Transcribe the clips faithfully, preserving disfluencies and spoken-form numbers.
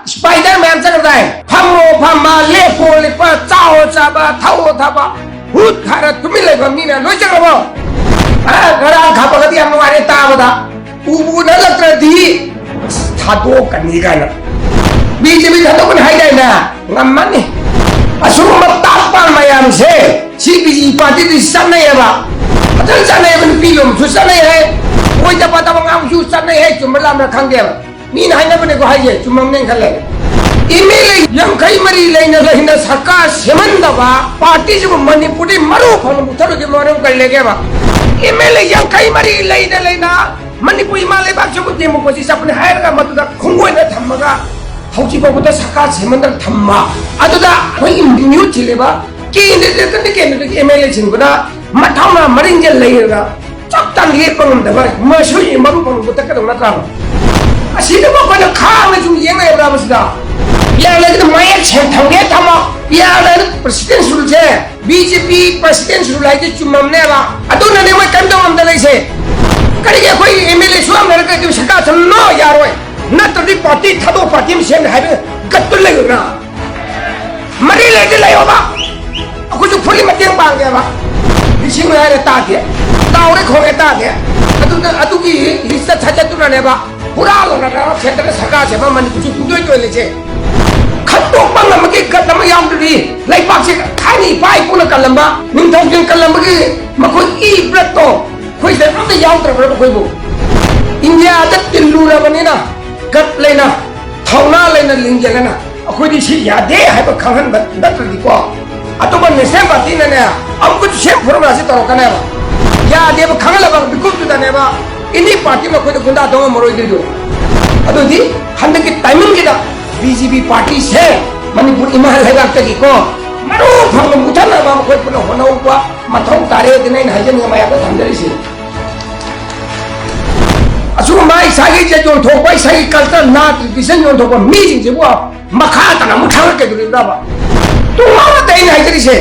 Spider ꯃꯌꯥꯝ ꯆꯠꯈ꯭ꯔꯗꯥꯏ? ꯐꯝꯃꯣ ꯐꯝꯕ, ꯂꯦꯞꯄꯣ ꯂꯦꯞꯄ, ꯆꯥꯑꯣ ꯆꯥꯕ, ꯊꯛꯑꯣ ꯊꯛꯄ, ꯍꯨꯠ ꯍꯥꯏꯔ ꯇꯨꯃꯤꯟ ꯂꯩꯕ ꯃꯤ ꯃꯌꯥꯝ ꯂꯣꯏ ꯆꯠꯈ꯭ꯔꯕꯣ? ꯑ, ꯉꯔꯥꯡ ꯈꯥꯄꯒꯗꯤ ꯌꯥꯝ ꯅꯨꯡꯉꯥꯏꯔꯦ ꯇꯥꯕꯗ꯫ ꯎꯕꯨ ꯎꯅꯔꯛꯇ꯭ꯔꯗꯤ ꯊꯥꯗꯣꯛꯀꯅꯤ ꯀꯥꯏꯅ꯫ ꯕꯤ ꯖꯦ ꯄꯤ ꯊꯥꯗꯣꯛꯀꯅꯤ ꯍꯥꯏꯗꯥꯏꯅꯦ? ꯉꯝꯃꯅꯤ꯫ ꯑꯁꯤꯒꯨꯝꯕ ꯇꯥꯠꯄꯥ ꯃꯌꯥꯝꯁꯦ ꯁꯤ ꯕꯤ ꯖꯦ ꯄꯤ ꯄꯥꯔꯇꯤꯗꯤ ꯆꯠꯅꯩꯌꯦꯕ꯫ ꯐꯖꯅ ꯆꯠꯅꯩꯌꯦꯕ, ꯅꯨꯄꯤ ꯂꯣꯝꯁꯨ ꯆꯠꯅꯩ ꯍꯥꯏ, ꯑꯣꯏꯗ ꯄꯥꯗꯕ ꯉꯥꯡꯕꯁꯨ ꯆꯠꯅꯩ ꯍꯥꯏ, ꯆꯨꯝꯕ ꯂꯥꯟꯕ꯭ꯔꯥ ꯈꯪꯗꯦꯕ꯫ ꯃꯤꯅ ꯍꯥꯏꯅꯕꯅꯦꯀꯣ ꯍꯥꯏꯁꯦ, ꯆꯨꯝꯃꯝꯅꯦꯅ ꯈꯜꯂꯦ꯫ ꯑꯦꯝ ꯑꯦꯜ ꯑꯦ ꯌꯥꯡꯈꯩ ꯃꯔꯤ ꯂꯩꯅ ꯂꯩꯅ ꯁꯔꯀꯥꯔ ꯁꯦꯝꯍꯟꯗꯕ ꯄꯥꯔꯇꯤꯁꯤꯕꯨ ꯃꯅꯤꯄꯨꯔꯗꯤ ꯃꯔꯨ ꯐꯪꯅ ꯃꯨꯊꯠꯂꯨꯒꯦ ꯃꯔꯝ ꯀꯔꯤ ꯂꯩꯒꯦꯕ? ꯑꯦꯝ ꯑꯦꯜ ꯑꯦ ꯌꯥꯡꯈꯩ ꯃꯔꯤ ꯂꯩꯅ ꯂꯩꯅ ꯃꯅꯤꯄꯨꯔ ꯏꯃꯥ ꯂꯩꯕꯥꯛꯁꯤꯕꯨ ꯗꯦꯃꯣꯀ꯭ꯔꯦꯁꯤ ꯆꯠꯄꯅꯤ ꯍꯥꯏꯔꯒ ꯃꯗꯨꯗ ꯈꯣꯡꯒꯣꯏꯅ ꯊꯝꯃꯒ ꯍꯧꯖꯤꯛ ꯐꯥꯎꯕꯗ ꯁꯔꯀꯥꯔ ꯁꯦꯝꯍꯟꯗꯅ ꯊꯝꯕ, ꯑꯗꯨꯗ ꯑꯩꯈꯣꯏꯒꯤ ꯃꯤꯍꯨꯠ ꯊꯤꯜꯂꯤꯕ ꯀꯦꯟꯗꯤꯗꯦꯠ ꯀꯦꯟꯗꯤꯗꯦꯠꯀꯤ ꯑꯦꯝ ꯑꯦꯜ ꯑꯦꯁꯤꯡꯗꯨꯅ ꯃꯊꯧꯅꯥ ꯃꯔꯤꯡꯁꯦ ꯂꯩꯔꯒ ꯆꯞ ꯇꯥꯅ ꯂꯦꯞꯄ ꯉꯝꯗꯕ, ꯃꯁꯣꯏ ꯃꯔꯨ ꯐꯪꯕ ꯇꯛꯀꯗꯧ ꯅꯠꯇ꯭ꯔꯥ? ꯑꯁꯤꯗꯕꯨ ꯑꯩꯈꯣꯏꯅ ꯈꯥꯡꯅ ꯁꯨꯝ ꯌꯦꯡ ꯂꯩꯔꯕ꯭ꯔꯥ ꯃꯁꯤꯗ? ꯌꯥꯔꯒꯗꯤ ꯃꯌꯦꯛ ꯁꯦꯡ ꯊꯝꯒꯦ ꯊꯝꯃꯣ꯫ ꯌꯥꯔꯒꯗꯤ ꯄ꯭ꯔꯁꯤꯗꯦꯟ ꯔꯨꯜꯁꯦ, ꯕꯤ ꯖꯦ ꯄꯤ ꯄ꯭ꯔꯁꯤꯗꯦꯟ ꯔꯨꯜ ꯍꯥꯏꯁꯦ ꯆꯨꯝꯃꯝꯅꯦꯕ꯫ ꯑꯗꯨꯅꯅꯦ ꯃꯣꯏ ꯀꯔꯤꯝ ꯇꯧ ꯉꯝꯗ ꯂꯩꯁꯦ꯫ ꯀꯔꯤꯒꯤ ꯑꯩꯈꯣꯏ ꯑꯦꯝ ꯑꯦꯜ ꯑꯦ ꯁꯨꯌꯥꯝ ꯂꯩꯔꯒ ꯁꯔꯀꯥꯔ ꯊꯝꯅꯣ? ꯌꯥꯔꯣꯏ꯫ ꯅꯠꯇ꯭ꯔꯗꯤ ꯄꯥꯔꯇꯤ ꯊꯥꯗꯣꯛ ꯄꯥꯔꯇꯤ ꯑꯃ ꯁꯦꯝꯅꯤ ꯍꯥꯏꯕ ꯒꯠꯇꯨ ꯂꯩꯕ꯭ꯔꯥ? ꯃꯔꯤ ꯂꯩꯔꯗꯤ ꯂꯩꯌꯣꯕ꯫ ꯑꯩꯈꯣꯏꯁꯨ ꯐꯨꯜꯂꯤ ꯃꯇꯦꯡ ꯄꯥꯡꯒꯦꯕ꯫ ꯂꯤꯁꯤꯡ ꯍꯥꯏꯔꯦ ꯇꯥꯗꯦ꯫ ꯇꯥꯎꯔꯦ ꯈꯣꯡꯉꯦ ꯇꯥꯗꯦ꯫ ꯑꯗꯨꯅ ꯑꯗꯨꯒꯤ ꯂꯤꯁꯇ ꯊꯥꯖꯠꯇꯨꯅꯅꯦꯕ ꯍꯨꯔꯥꯜꯂꯒ ꯁꯦꯟꯇꯔꯗ ꯁꯔꯀꯥꯔ ꯁꯦꯝꯕ ꯃꯅꯤꯄꯨꯔꯁꯨ ꯄꯨꯡꯇꯣꯏ ꯇꯣꯏ ꯂꯩꯁꯦ꯫ ꯈꯟꯗꯣꯛꯄ ꯉꯝꯕꯒꯤ ꯒꯠ ꯑꯃ ꯌꯥꯎꯗ꯭ꯔꯗꯤ ꯂꯩꯕꯥꯛꯁꯦ ꯊꯥꯏꯅ ꯏꯄꯥ ꯏꯄꯨꯅ ꯀꯜꯂꯝꯕ, ꯅꯤꯡꯊꯧꯁꯤꯡ ꯀꯜꯂꯝꯕꯒꯤ ꯃꯈꯣꯏ ꯏ ꯕ꯭ꯂꯠꯇꯣ ꯑꯩꯈꯣꯏꯗ ꯑꯝꯇ ꯌꯥꯎꯗ꯭ꯔꯕ꯭ꯔꯥ ꯃꯈꯣꯏꯕꯨ? ꯏꯟꯗꯤꯌꯥꯗ ꯇꯤꯜꯂꯨꯔꯕꯅꯤꯅ ꯒꯠ ꯂꯩꯅ, ꯊꯧꯅꯥ ꯂꯩꯅ ꯂꯤꯡꯖꯦꯜ ꯂꯩꯅ ꯑꯩꯈꯣꯏꯗꯤ ꯁꯤ ꯌꯥꯗꯦ ꯍꯥꯏꯕ ꯈꯪꯍꯟꯕ ꯅꯠꯇ꯭ꯔꯗꯤꯀꯣ, ꯑꯇꯣꯞꯄ ꯅꯦꯁꯅꯦꯜ ꯄꯥꯔꯇꯤꯅꯅꯦ ꯑꯃꯨꯛꯀꯁꯨ ꯁꯦꯝ ꯐꯣꯔꯃꯨꯂꯥꯁꯤ ꯇꯧꯔꯛꯀꯅꯦꯕ꯫ ꯌꯥꯗꯦꯕ ꯈꯪꯍꯜꯂꯕ ꯃꯤꯀꯨꯞꯇꯨꯗꯅꯦꯕ ꯑꯦꯅꯤ ꯄꯥꯔꯇꯤ ꯃꯈꯣꯏꯗ ꯒꯨꯟꯗꯥ ꯇꯧ ꯉꯝꯃꯔꯣꯏꯗꯣꯏꯗꯣ꯫ ꯑꯗꯨꯗꯤ ꯍꯟꯗꯛꯀꯤ ꯇꯥꯏꯃꯤꯡꯁꯤꯗ ꯕꯤ ꯖꯦ ꯄꯤ ꯄꯥꯔꯇꯤꯁꯦ ꯃꯅꯤꯄꯨꯔ ꯏꯃꯥ ꯂꯩꯕꯥꯛꯇꯒꯤꯀꯣ ꯃꯔꯨ ꯐꯪꯅ ꯃꯨꯊꯠꯅꯕ ꯃꯈꯣꯏ ꯄꯨꯟꯅ ꯍꯣꯠꯅꯍꯧꯕ ꯃꯊꯧ ꯇꯥꯔꯦ ꯑꯗꯨꯅ ꯑꯩꯅ ꯍꯥꯏꯖꯅꯤꯡꯉꯤ ꯃꯌꯥꯝꯗ ꯊꯝꯖꯔꯤꯁꯤ꯫ ꯑꯁꯤꯒꯨꯝꯕ ꯏꯁꯥꯒꯤ ꯏꯖꯠ ꯌꯣꯟꯊꯣꯛꯄ, ꯏꯁꯥꯒꯤ ꯀꯜꯆꯔ, ꯅꯥꯠ, ꯇ꯭ꯔꯦꯗꯤꯁꯟ ꯌꯣꯟꯊꯣꯛꯄ ꯃꯤꯁꯤꯡꯁꯤꯕꯨ ꯃꯈꯥ ꯇꯥꯅ ꯑꯃꯨꯛ ꯊꯥꯡꯒꯠꯀꯗꯧꯔꯤꯕ꯭ꯔꯕ? ꯇꯨꯡ ꯑꯃꯠꯇ ꯑꯩꯅ ꯍꯥꯏꯖꯔꯤꯁꯦ,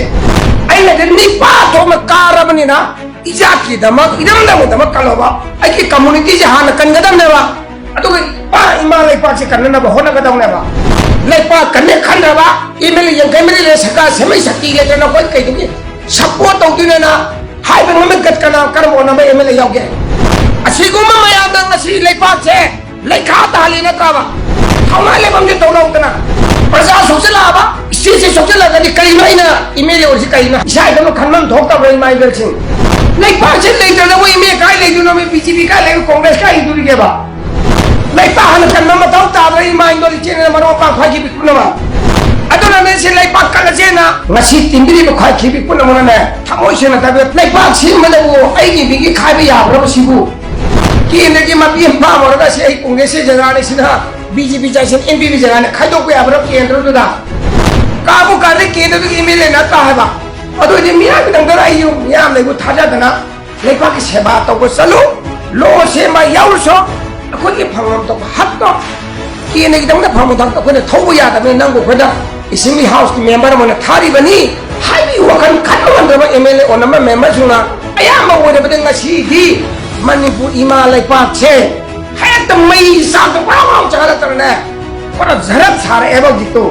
ꯑꯩꯅ ꯅꯤꯄꯥ ꯊꯣꯛꯅ ꯀꯥꯔꯕꯅꯤꯅ ꯏꯖꯥꯠꯀꯤꯗꯃꯛ, ꯏꯔꯝꯗꯝꯒꯤꯗꯃꯛ ꯀꯜꯂꯣꯕ꯫ ꯑꯩꯒꯤ ꯀꯝꯃꯨꯅꯤꯇꯤꯁꯦ ꯍꯥꯟꯅ ꯀꯟꯒꯗꯕꯅꯦꯕ꯫ ꯑꯗꯨꯒ ꯏꯄꯥ ꯏꯃꯥ ꯂꯩꯄꯥꯛꯁꯦ ꯀꯟꯅꯅꯕ ꯍꯣꯠꯅꯒꯗꯧꯅꯦꯕ꯫ ꯂꯩꯄꯥꯛ ꯀꯟꯅꯦ ꯈꯟꯗ꯭ꯔꯕ ꯑꯦꯝ ꯑꯦꯜ ꯑꯦ ꯌꯥꯡꯈꯩ ꯃꯔꯤ ꯂꯩ, ꯁꯔꯀꯥꯔ ꯁꯦꯝꯕꯩ ꯁꯛꯇꯤ ꯂꯩꯇ꯭ꯔꯅ ꯑꯩꯈꯣꯏ ꯀꯩꯗꯧꯒꯦ ꯁꯞꯄꯣꯔꯠ ꯇꯧꯗꯣꯏꯅꯣꯅ ꯍꯥꯏꯕ ꯉꯝꯕ ꯒꯠ ꯀꯅꯥ ꯀꯔꯝꯕ ꯑꯣꯟꯅꯕ ꯑꯦꯝ ꯑꯦꯜ ꯑꯦ ꯌꯥꯎꯒꯦ? ꯑꯁꯤꯒꯨꯝꯕ ꯃꯌꯥꯝꯅ ꯉꯁꯤ ꯂꯩꯄꯥꯛꯁꯦ ꯂꯩꯈꯥ ꯇꯥꯍꯜꯂꯤ ꯅꯠꯇ꯭ꯔꯕ? ꯊꯧꯅꯥ ꯂꯩꯐꯝꯁꯦ ꯇꯧꯔꯧꯗꯅ ꯄ꯭ꯔꯖꯥ ꯁꯣꯛꯆꯜꯂꯛꯑꯕ, ꯁ꯭ꯇꯦꯠꯁꯦ ꯁꯣꯛꯆꯜꯂꯛꯑꯒꯗꯤ ꯀꯔꯤꯅꯣ ꯑꯩꯅ ꯑꯦꯝ ꯑꯦꯜ ꯑꯦ ꯑꯣꯏꯔꯤꯁꯤ ꯀꯔꯤꯅꯣ? ꯏꯁꯥ ꯏꯊꯟꯇ ꯈꯟꯐꯝ ꯊꯣꯛꯇꯕ꯭ꯔꯥ ꯏꯃꯥ ꯏꯕꯦꯜꯁꯤꯡ? ꯂꯩꯄꯥꯛꯁꯦ ꯂꯩꯇ꯭ꯔꯅ ꯃꯣꯏ ꯑꯦꯝ ꯑꯦꯜ ꯑꯦ ꯀꯥꯏ ꯂꯩꯗꯣꯏꯅꯣ? ꯕꯤ ꯖꯦ ꯄꯤ ꯀꯥꯏ ꯂꯩ? ꯀꯣꯡꯒ꯭ꯔꯦꯁ ꯀꯥꯏ ꯂꯩꯗꯣꯔꯤꯒꯦꯕ? ꯂꯩꯄꯥꯛ ꯍꯥꯟꯅ ꯀꯟꯕ ꯃꯊꯧ ꯇꯥꯗ꯭ꯔꯥ ꯏꯃꯥ ꯏꯟꯗꯣꯜ ꯏꯆꯦꯅ ꯃꯔꯨꯞ ꯃꯄꯥꯡ ꯈ꯭ꯋꯥꯏꯒꯤ ꯄꯤꯛꯄꯅꯃ? ꯑꯗꯨꯅꯅꯦ ꯁꯤ ꯂꯩꯄꯥꯛ ꯀꯜꯂꯁꯦꯅ ꯉꯁꯤ ꯇꯤꯟꯕꯤꯔꯤꯕ ꯈ꯭ꯋꯥꯏ ꯈꯤꯕꯤ ꯄꯨꯝꯅꯃꯛꯅꯅꯦ ꯊꯃꯣꯏ ꯁꯦꯡꯅ ꯇꯥꯕꯤꯌꯨ꯫ ꯂꯩꯄꯥꯛ ꯁꯤꯟꯕꯗꯕꯨ ꯑꯩꯒꯤ ꯃꯤꯒꯤ ꯈꯥꯏꯕ ꯌꯥꯕ꯭ꯔꯕ ꯁꯤꯕꯨ? ꯀꯦꯟꯗ꯭ꯔꯒꯤ ꯃꯥꯏꯄꯤ ꯑꯃ ꯄꯥꯝꯃꯨꯔꯒ ꯁꯤ ꯑꯩ ꯀꯣꯡꯒ꯭ꯔꯦꯁꯀꯤ ꯖꯒꯥꯅꯤ, ꯁꯤꯅ ꯕꯤ ꯖꯦ ꯄꯤ ꯆꯥꯏꯁꯤꯟ ꯑꯦꯟ ꯄꯤ ꯄꯤ ꯖꯒꯥꯅꯤ ꯈꯥꯏꯗꯣꯛꯄ ꯌꯥꯕ꯭ꯔꯕ ꯀꯦꯟꯗ꯭ꯔꯗꯨꯗ? ꯀꯥꯕꯨ ꯀꯥꯔꯦ ꯀꯦꯟꯗ꯭ꯔꯗꯨꯒꯤ ꯑꯦꯝ ꯑꯦꯜ ꯑꯦ ꯅꯠꯇ꯭ꯔꯥ ꯍꯥꯏꯕ? ꯑꯗꯨ ꯑꯣꯏꯗꯤ ꯃꯤꯌꯥꯝꯒꯤꯗꯃꯛꯇ ꯑꯩꯁꯨ ꯃꯤꯌꯥꯝ ꯂꯩꯕꯨ ꯊꯥꯖꯗꯅ ꯂꯩꯕꯥꯛꯀꯤ ꯁꯦꯕꯥ ꯇꯧꯕ ꯆꯠꯂꯨ, ꯂꯣ ꯁꯦꯝꯕ ꯌꯥꯎꯔꯨꯁꯣ, ꯑꯩꯈꯣꯏꯒꯤ ꯐꯪꯐꯝ ꯊꯣꯛꯄ ꯍꯛꯇꯣ ꯀꯦꯟꯗ꯭ꯔꯒꯤꯗꯃꯛꯇ ꯐꯪꯐꯝ ꯊꯣꯛꯄ ꯑꯩꯈꯣꯏꯅ ꯊꯧꯕ ꯌꯥꯗꯕꯅꯤ꯫ ꯅꯪꯕꯨ ꯑꯩꯈꯣꯏꯅ ꯑꯦꯁꯦꯝꯕ꯭ꯂꯤ ꯍꯥꯎꯁꯀꯤ ꯃꯦꯝꯕꯔ ꯑꯃꯅ ꯊꯥꯔꯤꯕꯅꯤ ꯍꯥꯏꯕꯒꯤ ꯋꯥꯈꯜ ꯈꯟꯕ ꯉꯝꯗ꯭ꯔꯕ ꯑꯦꯝ ꯑꯦꯜ ꯑꯦ ꯑꯣꯟꯅꯕ ꯃꯦꯝꯕꯔꯁꯤꯡꯅ ꯑꯌꯥꯝꯕ ꯑꯣꯏꯔꯕꯗꯤ ꯉꯁꯤꯗꯤ ꯃꯅꯤꯄꯨꯔ ꯏꯃꯥ ꯂꯩꯄꯥꯛꯁꯦ ꯍꯦꯛꯇ ꯃꯩ ꯆꯥꯛꯇ ꯄ꯭ꯔꯥꯎ ꯄ꯭ꯔꯥꯎ ꯆꯥꯈꯠꯂꯛꯇꯅꯅꯦ ꯄꯨꯔꯥ ꯖꯔꯠ ꯁꯥꯔꯛꯑꯦꯕ ꯍꯧꯖꯤꯛꯇꯣ꯫